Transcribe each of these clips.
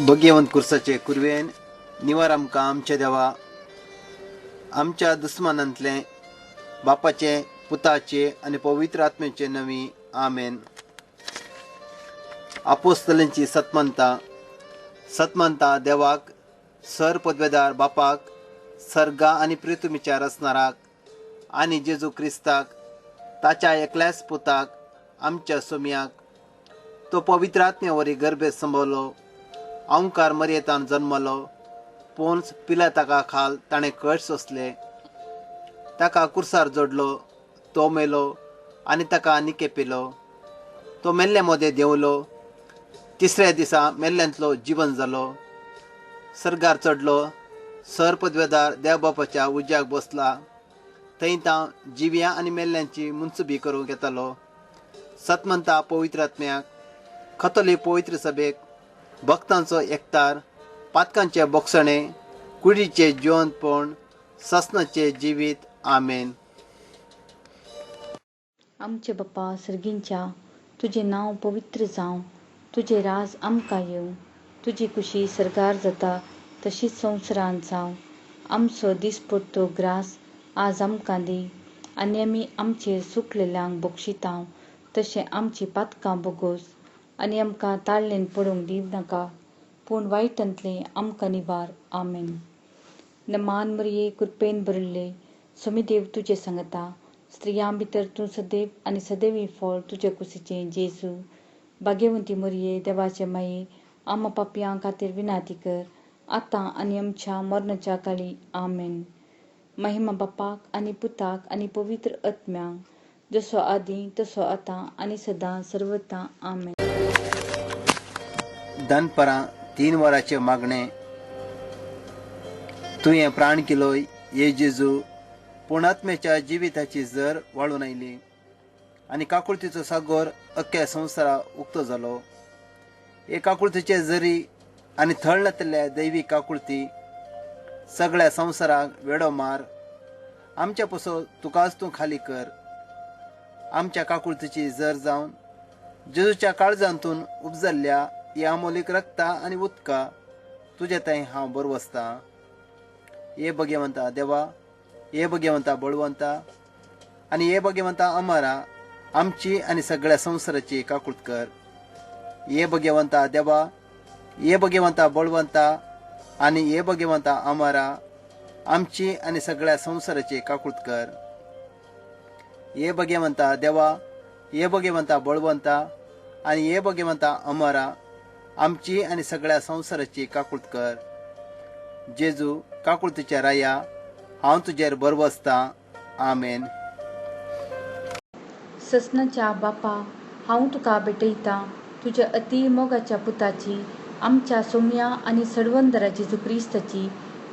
भगेवंत कुर्साचे कुरवेन निवार आमकां आमच्या देवा आमच्या दुस्मानांतलें बापाचें पुताचे आनी पवित्र आत्म्याचे नवी आमेन. आपोस्तलांची सतमंता. सतमंता देवाक सर पदवेदार बापाक सर्गा आनी पृथ्वीच्या रचणाराक आनी जेजू क्रिस्ताक ताच्या एकल्याच पुताक आमच्या सोमयाक तो पवित्र आत्म्या वरी गर्भेत संभवलो अंकार मर्येतान जन्मलो पोन्स पिलाताका खाल ताणें कश्ट सोंसले ताका कुर्सार जोडलो तो मेलो आनी ताका निकेपिलो तो मेल्ले मोदें देंवलो तिसऱ्या दिसा मेल्ल्यांतलो जिवन जालो सर्गार चडलो सर पदवेदार देव बापाच्या उज्याक बसला थंय तांव जिव्या आनी मेल्ल्यांची मुन्सुबी करूंक येतालो. सतमंता पवित्र आत्म्याक खतोली पवित्र सभेक भक्तांचो एकतार पातकांचे बोगसणे कुडीचे जिवंतपण ससनाचे जिवीत. आमेन. आमचे बाप्पा सर्गींच्या तुजें नांव पवित्र जावं, तुजें राज आमकां येवं, तुजी कुशी सर्गार जाता तशीच संवसारांत जावं. आमचो दिसपट्टो ग्रास आज आमकां दी आनी आमी आमचेर सुकलेल्यांक बक्षितांव तशें आमची पातकां बोगोस आनी आमकां ताळ्ळेन पडूंक दिवं नाका पूण वायटांतलें आमकां निवार. आमेन. नमान मरिये कृपेन भरिल्ले समीदेव तुजें सांगता स्त्रियां भितर तूं सदैव आनी सदैवी फळ तुजे कुशीचें जेजू. भाग्यवंती मरिये देवाचे माये आमा पापयां खातीर विनाती कर आतां आनी आमच्या मरणाच्या काळी. आमेन. महिमा बापाक आनी पुताक आनी पवित्र आत्म्यांक जसो आदी तसो आतां आनी सदां सर्वता. आमेन. दनपरां 3 वरांचें मागणें. तुवें प्राण केलो ये जेजू पूण आत्म्याच्या जिविताची जर वाळून आयली आनी काकुळतीचो सागोर अख्ख्या संवसारा उक्तो जालो. हे काकुळतीचे जरी आनी थळ नातिल्ल्या दैवी काकुळती सगळ्या संवसाराक वेडो मार. आमच्या पसो तुकाच तूं खाली कर. आमच्या काकुळतीची जर जावन जेजूच्या काळजांतून उपजल्ल्या ह्या अमोलीक रक्ता आनी उदका तुजे थंय हांव बरो वसतां. हे भगवंता देवा, हे भगवंता बळवंता आनी हे भगवंता अमरा आमची आनी सगळ्या संवसाराची काकूट कर. हे भगवंता देवा, हे भगवंता बळवंता आनी हे भगवंता अमरा आमची आनी सगळ्या संवसाराची काकूट कर. हे भगवंता देवा, हे भगवंता बळवंता आनी हे भगवंता अमरा आमची आनी सगळ्या संवसाराची काकूट कर. जेजू काकुळतीच्या राया हांव तुजेर बरो वसतां. आमेन. ससनाच्या बापा हांव तुका भेटयतां तुज्या अती मोगाच्या पुताची आमच्या सोम्या आनी सडवंदरा जेजू क्रिस्ताची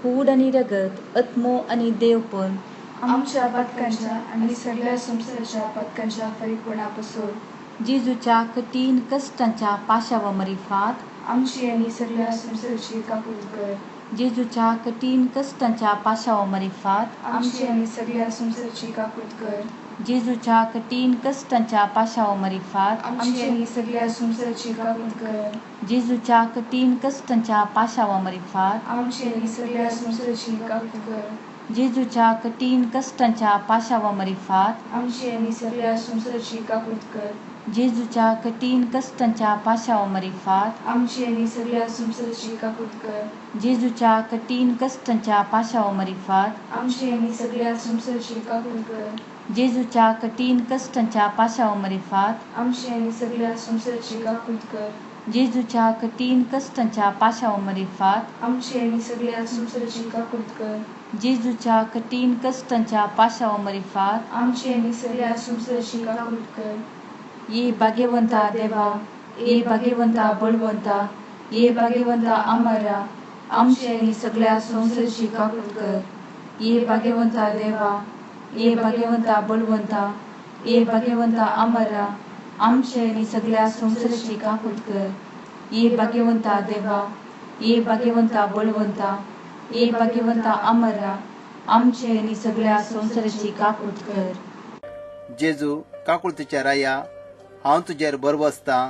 कूड आनी रगत आत्मो आनी देवपण आमच्या पातकांच्या आनी सगळ्या संवसाराच्या पातकांच्या फारीकपणा पासून जेजूच्या कठीण कश्टांच्या पाशावा मरिफात आमची आनी सगळ्या संवसाराची काकूट कर. जेजूच्या कठीण कश्टांच्या पाशावा मरिफात आमची आनी सगळ्या संवसाराची काकूट कर. जेजूच्या कठीण कश्टांच्या पाशावा मरिफात आमची आनी सगळ्या संवसाराची काकूट कर. जेजूच्या कठीण कश्टांच्या पाशावा मरिफात आमची आनी सगळ्या संवसाराची काकूट कर. जेजूच्या कठीण कश्टांच्या पाशावा मरिफात आमची आनी सगळ्या संवसाराची काकूट कर. जेजूच्या कठीण कश्टांच्या पाशावा मरिफात आमची आनी सगळ्या संवसाराची काकूट कर. जेजूच्या कठीण कश्टांच्या पाशावा मरिफात आमची आनी सगळ्या संवसाराची काकूट कर. जेजूच्या कठीण कश्टांच्या पाशावा मरिफात आमची आनी सगळ्या संवसाराची काकूट कर. जेजूच्या कठीण कश्टांच्या पाशावा मरिफात आमची आनी सगळ्या संवसाराची काकूट कर. जेजूच्या कठीण कश्टांच्या पाशावा मरिफात आमची आनी सगळ्या संवसाराची काकूट कर. ये भाग्यवंता देवा, ये भाग्यवंता बळवंता, ये भाग्यवंता अमरा आमची आनी सगळ्या संवसाराची काकूट कर. ये भाग्यवंता देवा, ये भाग्यवंता बळवंता, ये भाग्यवंता अमरा आमची आनी सगळ्या संवसाराची काकूट कर. ये भाग्यवंता देवा, ये भाग्यवंता बळवंता, ये भाग्यवंता अमरा आमची आनी सगळ्या संवसाराची काकूट कर. जेजू काकुळतीच्या राया हांव तुजेर बरो वसतां.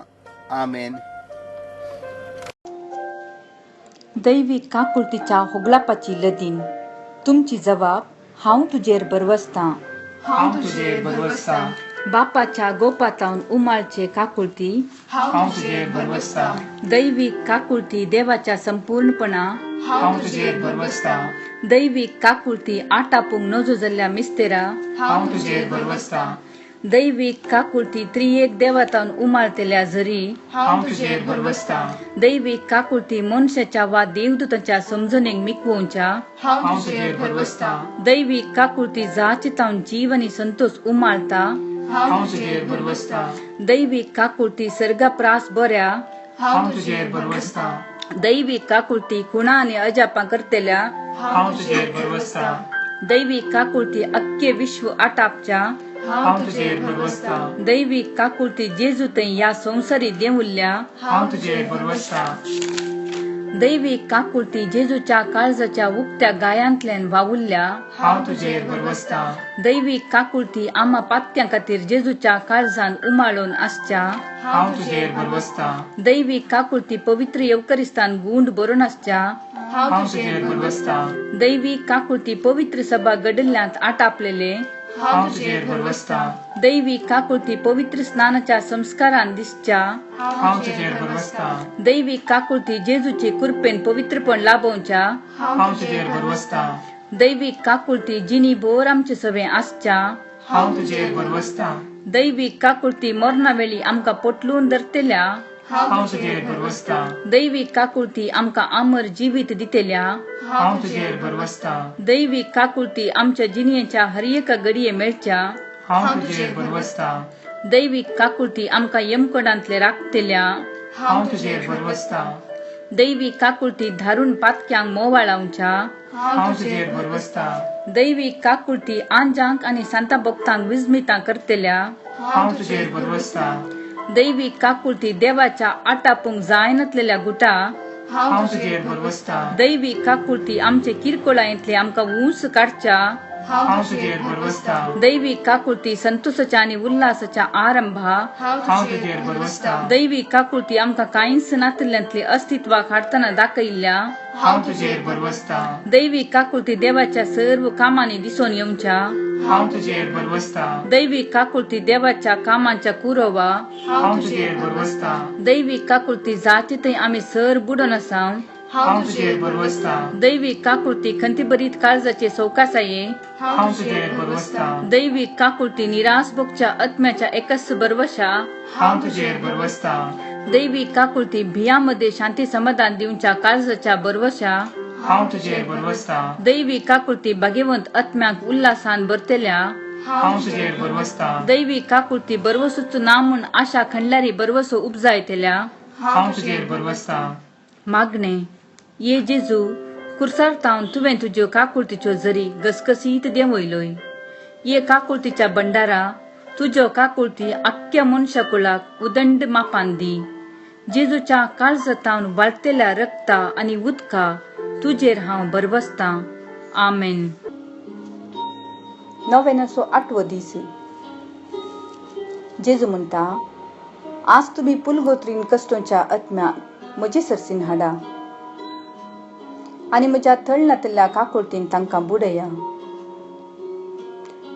आमेन. दैवीक काकुळतीच्या होगलापाची लदीन. तुमची जबाब हांव तुजेर बरवसतां. हांव तुजेर भरवसतां. बापाच्या गोपातावन उमाळचे काकुळती. हांव तुजेर भरवसतां. दैवीक काकुळती देवाच्या संपूर्णपणा. हांव तुजेर भरवसतां. दैवीक काकुळती आटापूंक नजो जाल्ल्या मिस्तेरा. हांव तुजेर भरवसतां. दैवीक काकुळती त्रियेक देवातावन उमाळतेल्या झरी. हांव तुजेर भरवसतां. दैवीक काकुळती मनशाच्या वा देवदूताच्या समजणेक मिकवोवच्या. हांव तुजेर भरवसतां. दैवीक काकुळती जाचितावन जीव आनी संतोष उमाळता. हांव तुजेर भरवसतां. दैवीक काकुळती सर्गाप्रास बऱ्या. हांव तुजेर भरवसतां. दैवीक काकुळती खुणा आनी अजापां करतेल्या. हांव तुजेर भरवसतां. दैवीक काकुळती अख्खे विश्व आटापच्या. हांव तुजेर भरवसतां. दैवीक काकुळती जेजू थंय ह्या संवसारी देंवुल्ल्या. हांव तुजेर भरवसतां. दैवीक काकुळती जेजूच्या काळजाच्या उक्त्या गायांतल्यान वावुरल्या. हांव तुजेर भरवसतां. दैवीक काकुळती आमा पातक्यां खातीर जेजूच्या काळजान उमाळून आसच्या. हांव तुजेर भरवसतां. दैवीक काकुळती पवित्र येवकरिस्तान गुंड भरून आसच्या. हांव तुजेर भरवसतां. दैवीक काकुळती पवित्र सभा घडिल्ल्यांत आटापलेले. हांव तुजेर भरवसतां. दैवीक काकुळती पवित्र स्नानाच्या संस्कारान दिसच्या. हांव तुजेर भरवसतां. दैवीक काकुळती जेजूचे कृपेन पवित्रपण लाभोवच्या. हांव तुजेर भरवसतां. दैवीक काकुळती जिनी भोर आमचे सवे आसच्या. हांव तुजेर भरवसतां. दैवीक काकुळती मरणा वेळी आमकां पोटलून धरतेल्या. हांव तुजेर भरवसतां. दैवीक काकुळती आमकां अमर जिवीत दितेल्या. हांव तुजेर भरवसतां. दैवीक काकुळती आमच्या जिणयेच्या हर एका घडये मेळच्या. हांव तुजेर भरवसतां. दैवीक काकुळती आमकां यमकडांतले राखतेल्या. हांव तुजेर भरवसतां. दैवीक काकुळती धारून पातक्यांक मोवाळावच्या. हांव तुजेर भरवसतां. दैवीक काकुळती आंजांक आनी सांता भक्तांक विस्मितां करतेल्या. हांव तुजेर भरवसतां. दैवीक काकुळती देवाच्या आटापूंक जायनातलेल्या गुटा. हांव तुजेर भरवसतां. दैवीक काकुळती आमचे किरकोळांतले आमकां ऊंच काडच्या. हांव तुजेर भरवसतां. दैवीक काकुळती संतोषाच्या आनी उल्हासाच्या आरंभा. हांव तुजेर भरवसतां. दैवीक काकुळती आमकां कांयच नातिल्ल्यांतले अस्तित्वाक हाडटना दाखयल्ल्या. हांव तुजेर भरवसतां. दैवीक काकुळती देवाच्या सर्व कामांनी दिसून येवच्या. हांव तुजेर भरवसतां. दैवीक काकुळती देवाच्या कामांच्या कुरोवा. हांव तुजेर भरवसतां. दैवीक काकुळती जाती थंय आमी सर बुडोन आसाव. हांव तुजेर भरवसतां. दैवीक काकुळती खंतीभरीत काळजाचे सवकासाये. हांव तुजेर भरवसतां. दैवीक काकुळती निराश भोगच्या आत्म्याच्या एकच भरवशा. हांव तुजेर भरवसतां. दैवीक काकुळती भियामध्ये शांती समाधान दिवच्या काळजाच्या भरवशा. हांव तुजेर भरवसतां. दैवीक काकुळती भाग्यवंत आत्म्याक उल्हासान भरतेल्या. हांव तुजेर भरवसतां. दैवीक काकुळती बरवसूच ना म्हूण आशा खंडल्यारी बरवसो उपजायतेल्या. हांव तुजेर भरवसतां. मागणे. ये जेजू, कुर्सार तावन तुवें तुज्यो काकुळतीच्यो झरी घसघसीत देंवयलोय. ये काकुळतीच्या भंडारा, तुज्यो काकुळती आख्ख्या मनशाकुळाक उदंड मापान दी. जेजूच्या काळजातावन वाळतेल्या रक्ता आनी उदका तुजेर हांव भरवसतां. आमेन. नव्यानाचो आठवो दीस. जेजू म्हणटा, आज तुमी पुलगोत्रीन कश्टोंच्या आत्म्याक म्हजे सरसीन हाडा आनी म्हज्या थळनातल्या काकुळतीन तांकां बुडया.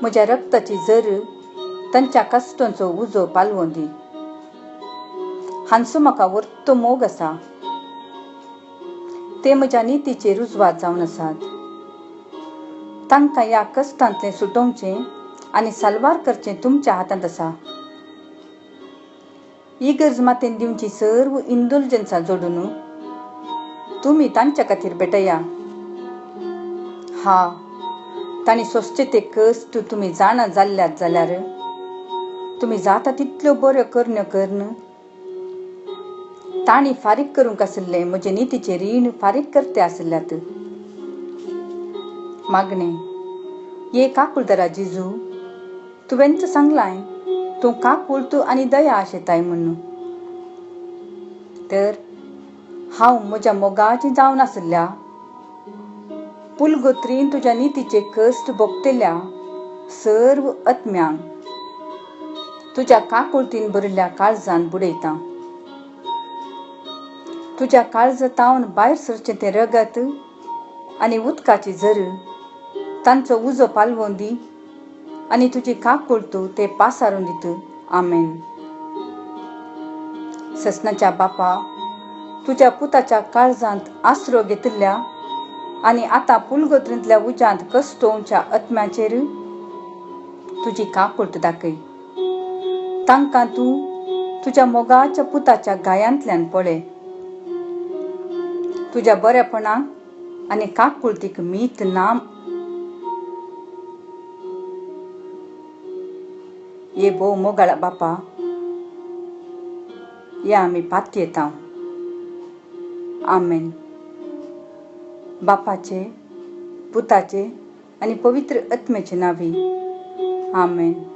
म्हज्या रक्ताची जर तांच्या कश्टांचो उजो पालवों दी. हांचो म्हाका वर्तो मोग आसा. ते म्हज्या नितीचे रुजवात जावन आसात. तांकां ह्या कश्टांतलें सुटोवचें आनी साल्वार करचें तुमच्या हातांत आसा. इगर्ज मातेन दिवची सर्व इंदुलजन्सां जोडून तुमी तांच्या खातीर भेटया. हा, तांणी सोंसचे ते कश्ट तुमी जाणा जाल्ल्यात जाल्यार तुमी जाता तितल्यो बऱ्यो करण्यो करन तांणी फारीक करूंक आशिल्लें म्हजे नितीचें रीण फारीक करते आशिल्ल्यात. मागणें. ये काकुळदरा जेजू, तुवेंच सांगलाय तूं काकुळत आनी दया आशेताय म्हूण. तर हांव म्हज्या मोगाची जावन आशिल्ल्या पुलगोत्रीन तुज्या नितीचे कश्ट भोगतेल्या सर्व आत्म्यांक तुज्या काकुळतीन भरिल्ल्या काळजान बुडयतां. तुज्या काळजातावन भायर सरचें तें रगत आनी उदकाची झर तांचो उजो पालवोन दी आनी तुजी काकुळट ते पासारून दित. आमेन. ससनाच्या बापा, तुज्या पुताच्या काळजांत आसरो घेतिल्ल्या आनी आतां पुलगोत्रींतल्या उज्यांत कश्टोवच्या आत्म्याचेर तुजी काकुळट दाखय. तांकां तूं तुज्या मोगाच्या पुताच्या गायांतल्यान पळय. तुज्या बरेपणाक आनी काकुळटीक मीत नाम ये भोव मोगाळा बापा, या आमी पातयेता. आमेन. बापाचे, पुताचे आनी पवित्र आत्म्याचे नांवी. आमेन.